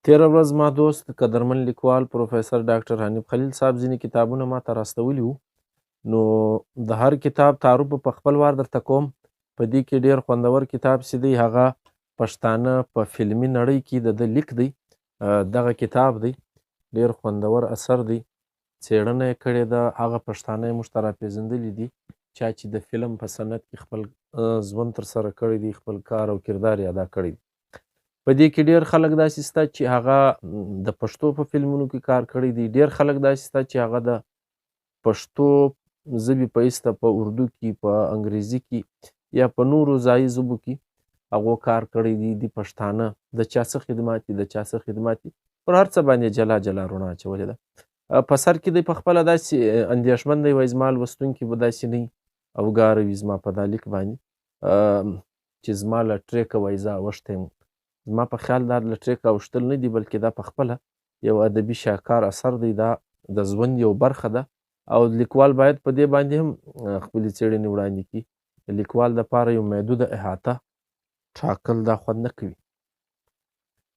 تېره ورځ ما دوست قدرمن لیکوال پروفیسر ډاکټر حنیف خلیل صاحب ځینې کتابونه ما ته راستولي وو، نو د هر کتاب تعارف به په خپل وار درته کوم. په دې کې ډېر خوندور کتاب چې دی هغه پښتانه په فلمي نړۍ کې د ده لیک دی، دغه کتاب دی، ډېر خوندور اثر دی، څېړنه یې کړې ده، هغه پښتانه یې موږ ته راپېژندلي دي چا چې د فلم په صنعت کې خپل ژوند ترسره کړی دی، خپل کار او کردار یې ادا کړی دی. په دې کې ډېر خلک داسې شته چې هغه د پښتو په فلمونو کې کار کړی دی، ډېر خلک داسې شته چې هغه د پښتو ژبې په ایسته په اردو کې، په انګریزي کې یا په نورو ځایي ژبو کې هغو کار کړی دی. دي پښتانه د چا څه خدمات دي، د چا څه خدمات دي، پر هر څه باندې جلا جلا رڼا اچولې ده. په سر کې دی په خپله داسې اندېښمن دی، وایي زما لوستونکي به داسې نه وي او ګاره وي زما په دا لیک باندې چې زما له ټریکه وایي زه اوښتی یم. زما په خیال دا له ټریکه اوښتل نه دي، بلکې دا په خپله یو ادبي شاهکار اثر دی، دا د ژوند یو برخه ده او لیکوال باید په دې باندې هم خپلې څېړنې وړاندې کړي. د لیکوال دپاره یو محدوده احاطه ټاکل دا خوند نه کوي.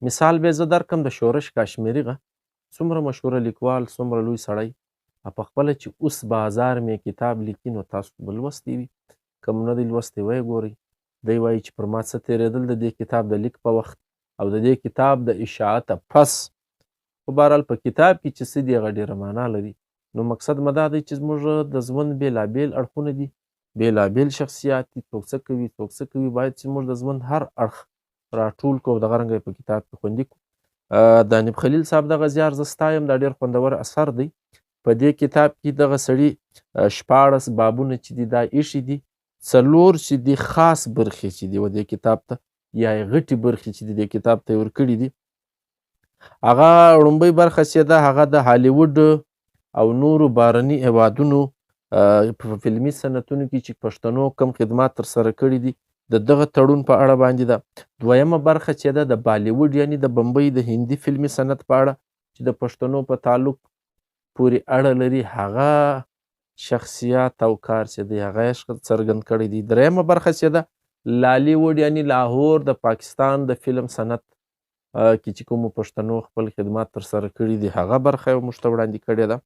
مثال به زه درکم د شورش کاشمیري غه، څومره مشهوره لیکوال، څومره لوی سړی، په خپله چې اوس بازار مې کتاب لیکي نو تاسو به لوستی وي، که مو نه دی لوستی ویې ګورئ. دی وایي چې پر ما څه تېرېدل د دې کتاب د لیک په وخت او د دې کتاب د اشاعته پس، خو بهرحال په کتاب کې چې څه دي هغه ډېره معنا لري. نو مقصد مې دا دی چې زموږ د ژوند بېلابېل اړخونه دي، بېلابېل شخصیات دي، څوک څه کوي، څوک څه کوي، باید چې موږ د ژوند هر اړخ راټول کړو او دغه رنګه یې په کتاب کې خوندي کړو. د حنیف خلیل صاحب دغه زیار زه ستایم، دا ډېر خوندور اثر دی. په دې کتاب کې دغه سړي 16 بابونه چې دي دا ایښي دي، 4 چې دي خاص برخې چې دي و دې کتاب ته یا یې غټې برخې چې دي دې کتاب ته یې ورکړي دي. هغه لومړۍ برخه چې ده هغه د هالیوډ او نورو بهرني هېوادونو په فلمي صنعتونو کې چې پښتنو کم خدمات ترسره کړي دي د دغه تړون په اړه باندې ده. دویمه برخه چې ده د بالیوډ یعنی د بمبئی د هندي فلمي صنعت په اړه چې د پښتنو په تعلق پورې اړه لري هغه شخصیات او کار چې دی هغه یې څرګند کړی دی. درېیمه برخه چې ده لالیوډ یعنی لاهور د پاکستان د فلم صنعت کې چې کومو پښتنو خپل خدمات ترسره کړي دي هغه برخه یې موږ ته وړاندې کړې ده.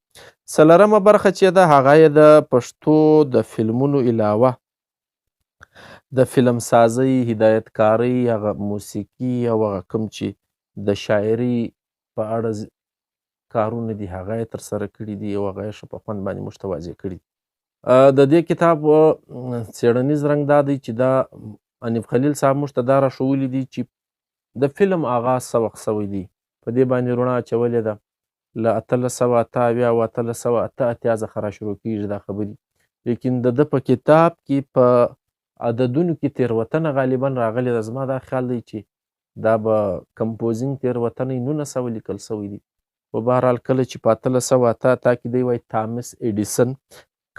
څلورمه برخه چې ده هغه یې د پښتو د فلمونو علاوه د فلم سازۍ، هدایتکارۍ، هغه موسیقي او هغه کوم چې د شاعرۍ په اړه کارونه دي هغه یې ترسره کړي دي او هغه یې ښه په خوند باندې موږ ته واضح کړي دي. د دې کتاب څېړنیز رنګ دا دی چې دا حنیف خلیل صاحب موږ ته دا راښوولي دي چې د فلم آغاز څه وخت سوی دی، په دې باندې رڼا اچولې ده. له 1878 او 1888 څخه را شروع کېږي دا خبرې، لیکن د ده په کتاب کې په عددونو کې تېروتنه غالبا راغلې ده. زما دا خیال دی چې دا به کمپوزینګ تېروتنه 1900 لیکل سوی دی، خو بهرحال کله چې په 1888 کې دی وایي تامس ایډیسن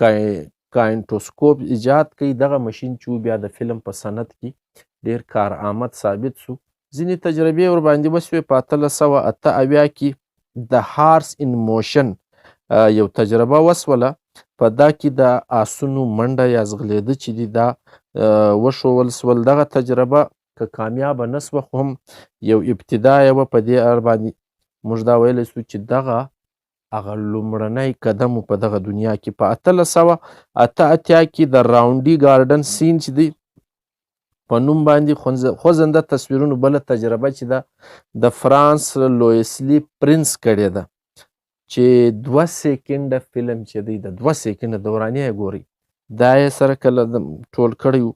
کاینټوسکوپ ایجاد کړي، دغه ماشین چې بیا د فلم په صنعت کې ډېر کارآمد ثابت سو. ځینې تجربې ورباندې وسوې. په 1878 کې د هارس ان موشن یو تجربه وسوله، په دا کې د آسونو منډه یا ځغلېده چې دي دا وښوول سول. دغه تجربه که کامیابه نه سوه خو هم یو ابتدا یې وه. په دې اړه باندې موږ دا ویلی سو چې دغه هغه لومړنی قدم په دغه دنیا کې. په 1888 کې د راونډي ګارډن سین چې دی په نوم باندې خوځنده تصویرونو بله تجربه چې ده د فرانس لویسلی پرنس کړې ده چې 2 سیکنډه فلم چې دی د 2 سیکنډه دورانیه یې ګورئ دا یې سره کله ټول کړی و.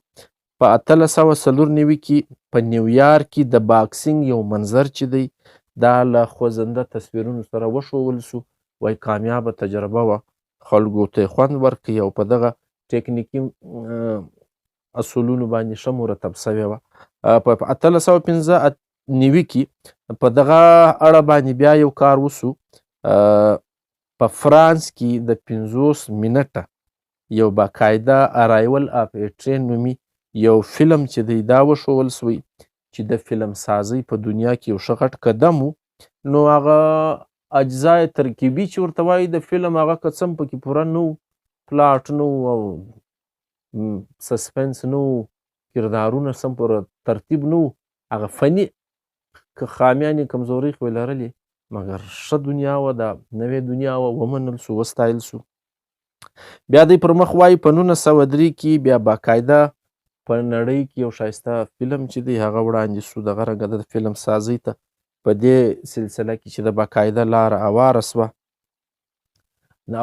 په 1894 کې په نیویارک کې د باکسینګ یو منظر چې دی دا له خوځنده تصویرونو سره وښوول سو، وایي کامیابه تجربه وه، خلکو ته یې خوند ورکړي او په دغه ټکنیکي اصولونو باندې ښه مرتب سوې وه. په 1895 کې په دغه اړه باندې بیا یو کار وسو. په فرانس کې د 50 منټه یو باقاعده ارایول اف ای ټرین نومي یو فلم چې دی دا وښوول سوی چې د فلم سازۍ په دنیا کې یو ښه غټ قدم و. نو هغه اجزای ترکیبي چې ورته وایي د فلم هغه که څه هم پکې پوره نه و، پلاټ نه و او سسپنس نه و، کردارونه سم پوره ترتیب نه و، هغه فني که خامیانې کمزورۍ خو یې لرلې، مګر ښه دنیا وه، دا نوې دنیا وه، ومنل سو، وستایل سو. بیا دی پر مخ وایي په 1903 کې بیا باقاعده په نړۍ کې یو ښایسته فلم چې دی هغه وړاندې سو. دغه رنګه د فلم سازۍ ته په دې سلسله کې چې د باقاعده لاره اواره سوه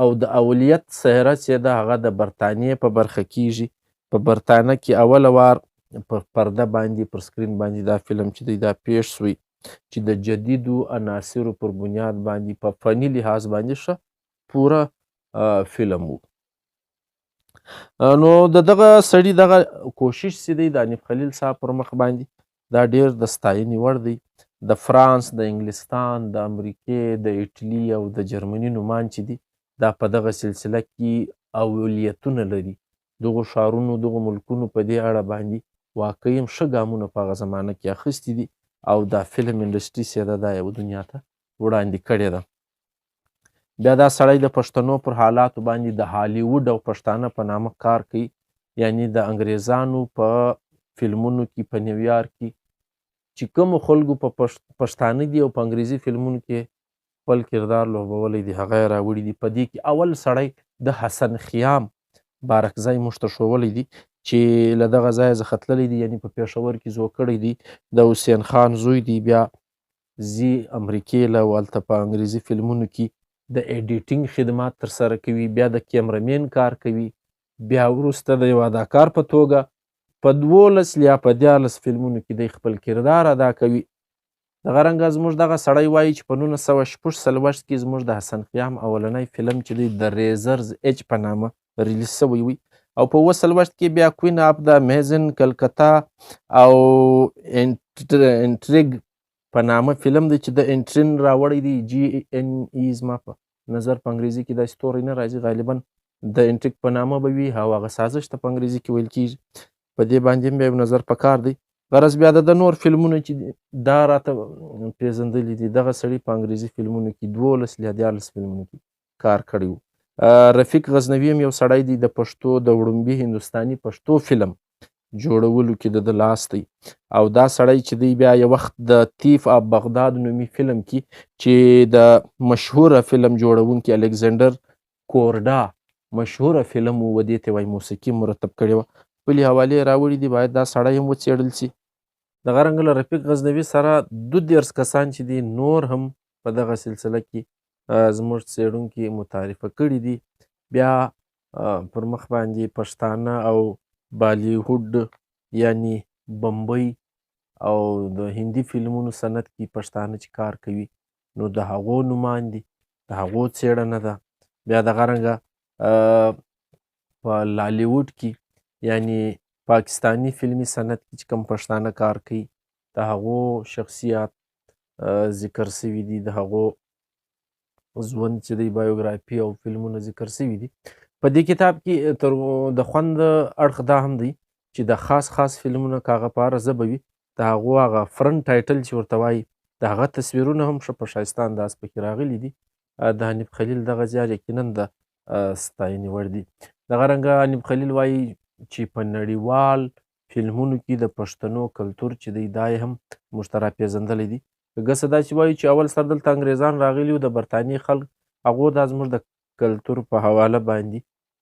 او د اولیت څهره چې ده هغه د برتانیې په برخه کیږي. په برتانه کې اوله وار پر پرده باندې، پر سکرین باندې دا فلم چې دی دا پیښ سوی چې د جدیدو عناصرو پر بنیاد باندې په فني لحاظ باندې ښه پوره فلم و. نو د دغه سړي دغه کوشش چې دی د حنیف خلیل صاحب پر مخ باندې دا ډېر د ستاینې وړ دی. د فرانس، د انګلستان، د امریکې، د ایټلي او د جرمني نومان چې دي دا په دغه سلسله کې اولیتونه لري. دغو ښارونو، دغو ملکونو په دې اړه باندې واقعي هم ښه ګامونه په هغه زمانه کې اخیستي دي او دا فلم انډسټري چې ده دا یې دنیا ته وړاندې کړې ده. بیا دا سړی د پښتنو پر حالاتو باندې د هالیوډ او پښتانه په نامه کار کوي، یعنی د انګریزانو په فلمونو کې په نیویارک کې چې کومو خلکو په پښتانه دي او په انګریزي فلمونو کې خپل کردار لوبولی دی هغه یې راوړي دي. په دې کې اول سړی د حسن خیام بارکزی موږ ته ښوولی دی چې له دغه ځایه څخه تللی دی، یعنی په پېښور کې زوړ کړی دی، د حسین خان زوی دی. بیا ځي امریکې له، هلته په انګریزي فلمونو کې د ایډیټینګ خدمات ترسره کوي، بیا د کیمرمین کار کوي، بیا وروسته د یو اداکار په توګه په 12 یا په 13 فلمونو کې دی خپل کردار ادا کوي. دغه رنګه زموږ دغه سړی وایي چې په 1946 کې زموږ د حسن خیام اولنی فلم چې دی د ریزرز ایج په نامه ریلیز شوی وي، او په 47 کې بیا کوین اف د امیزن کلکتا او انټریګ په نامه فلم دی چې د انټرین راوړی دی، جی ان ای زما په نظر په انګریزي کې داسې توری نه راځي، غالبا د انټریګ په نامه به وي او هغه سازش ته په انګریزي کې ویل کیږي. په دې باندې هم بیا یو نظر پکار دی. غرض بیا د نور فلمونو چې دا راته پیژندلي دي، دغه سړي په انګریزي فلمونو کې 12 یا 13 فلمونو کې کار کړی و. رفیق غزنوي هم یو سړی دی د پښتو د وړومبي هندوستاني پښتو فلم جوړولو کې د ده لاس دی. او دا سړی چې دی بیا یو وخت د تیف آف بغداد نومي فلم کې چې د مشهوره فلم جوړونکي الکساندر کورډا مشهوره فلم و، دې ته وایي موسیقي مرتب کړې وه، خپلې حوالې یې راوړي دي، باید دا سړی هم وڅېړل سي. دغه رنګه له رفیق غزنوي سره 32 کسان چې دي نور هم په دغه سلسله کې زموږ څېړونکي متعارفه کړي دي. بیا پر مخ باندې پښتانه او بالیووډ یعنی بمبئی او د هندي فلمونو صنعت کې پښتانه چې کار کوي نو د هغو نومان دي، د هغو څېړنه ده. بیا دغه رنګه په لالیووډ کې یعنی پاکستاني فلمي صنعت کې چې کوم پښتانه کار کوي د هغو شخصیات ذکر سوي دي، د هغو ژوند چې دی بایوګرافي او فلمونه ذکر سوي دي. په دې کتاب کې تر د خوند اړخ دا هم دی چې د خاص خاص فلمونه که هغه په هره ژبه وي د هغو هغه فرنټ ټایټل چې ورته وایي د هغه تصویرونه هم ښه په ښایسته انداز پکې راغلي دي. د حنیف خلیل دغه زیار یقینا د ستاینې وړ دي. دغه رنګه حنیف خلیل وایي چې په نړیوال فلمونو کې د پښتنو کلتور چې دی دا یې هم موږ ته راپېژندلی دی. که څه داسې وایو چې اول سر دلته انګریزان راغلي وو، د برتانیې خلک هغو دا زموږ د کلتور په حواله باندې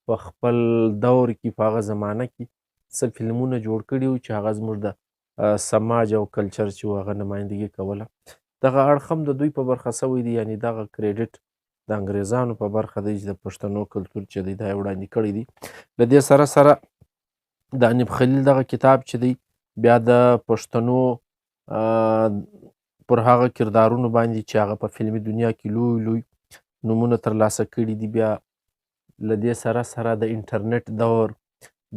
په خپل دور کې په هغه زمانه کې څه فلمونه جوړ کړي وو چې هغه زموږ د سماج او کلچر چې و هغه نمایندګي کوله. دغه اړخ هم د دوی په برخه سوی دی، یعنی دغه کریډټ د انګریزانو په برخه دی چې د پښتنو کلتور چې دی دا یې وړاندې کړی دی. له دې سره سره د حنیف خلیل دغه کتاب چې دی بیا د پښتنو پر هغه کردارونو باندې چې هغه په فلمي دنیا کې لوی لوی نومونه ترلاسه کړي دي، بیا له دې سره سره د انټرنیټ دور،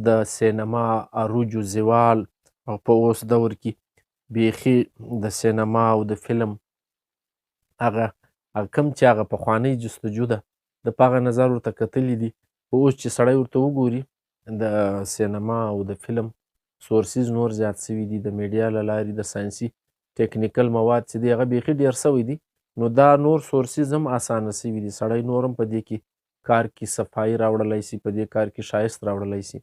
د سینما عروج و زوال او په اوس دور کې بیخي د سینما او د فلم هغه کوم چې هغه پخوانۍ جستجو ده د په هغه نظر ورته کتلي دي. خو اوس چې سړی ورته وګوري د سینما او د فلم sources نور زیات سوي دي، د میډیا له لارې د ساینسي technical مواد چې دی هغه بیخي ډېر سوی دي، نو دا نور sources هم اسانه سوي دي، سړی نور هم په دې کې کار کې صفایي راوړلی سي، په دې کار کې ښایست راوړلی سي.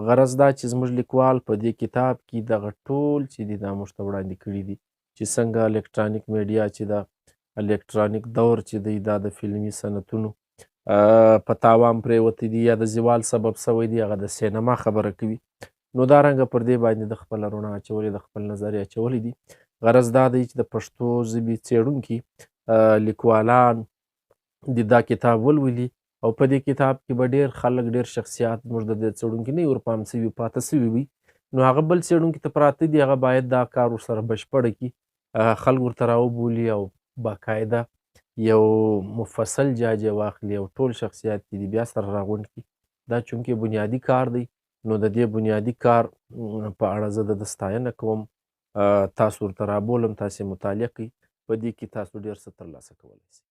غرض دا چې زموږ لیکوال په دې کتاب کې دغه ټول چې دي دا موږ ته وړاندې کړي دي چې څنګه الکترونیک میډیا چې دا الکترونیک دور چې دی دا د فلمي صنعتونو په تاوان پرېوتی دی یا د زوال سبب سوی دی، هغه د سینما خبره کوي. نو دا رنګه پر دې باندې د خپل رڼا اچولې، د خپل نظر یې اچولی دی. غرض دا دی چې د پښتو ژبې څېړونکي لیکوالان د دا کتاب ولولي او په دې کتاب کې به ډېر خلک، ډېر شخصیات موږ د دې څېړونکي نه ورپام سوي پاته سوي وي، نو هغه بل څېړونکي ته پراته دي، هغه باید دا کار ورسره بشپړ کړي، خلک ورته راوبولي او باقاعده یو مفصل جاج یې واخلي او ټول شخصیات دې بیا سره راغونډ کړي. دا چونکې بنیادي کار دی، نو د دې بنیادي کار په اړه زه د ده ستاینه کوم، تاسو ورته رابولم، تاسې مطالعه کړئ، په دې کې تاسو ډېر څه ترلاسه کولی شئ.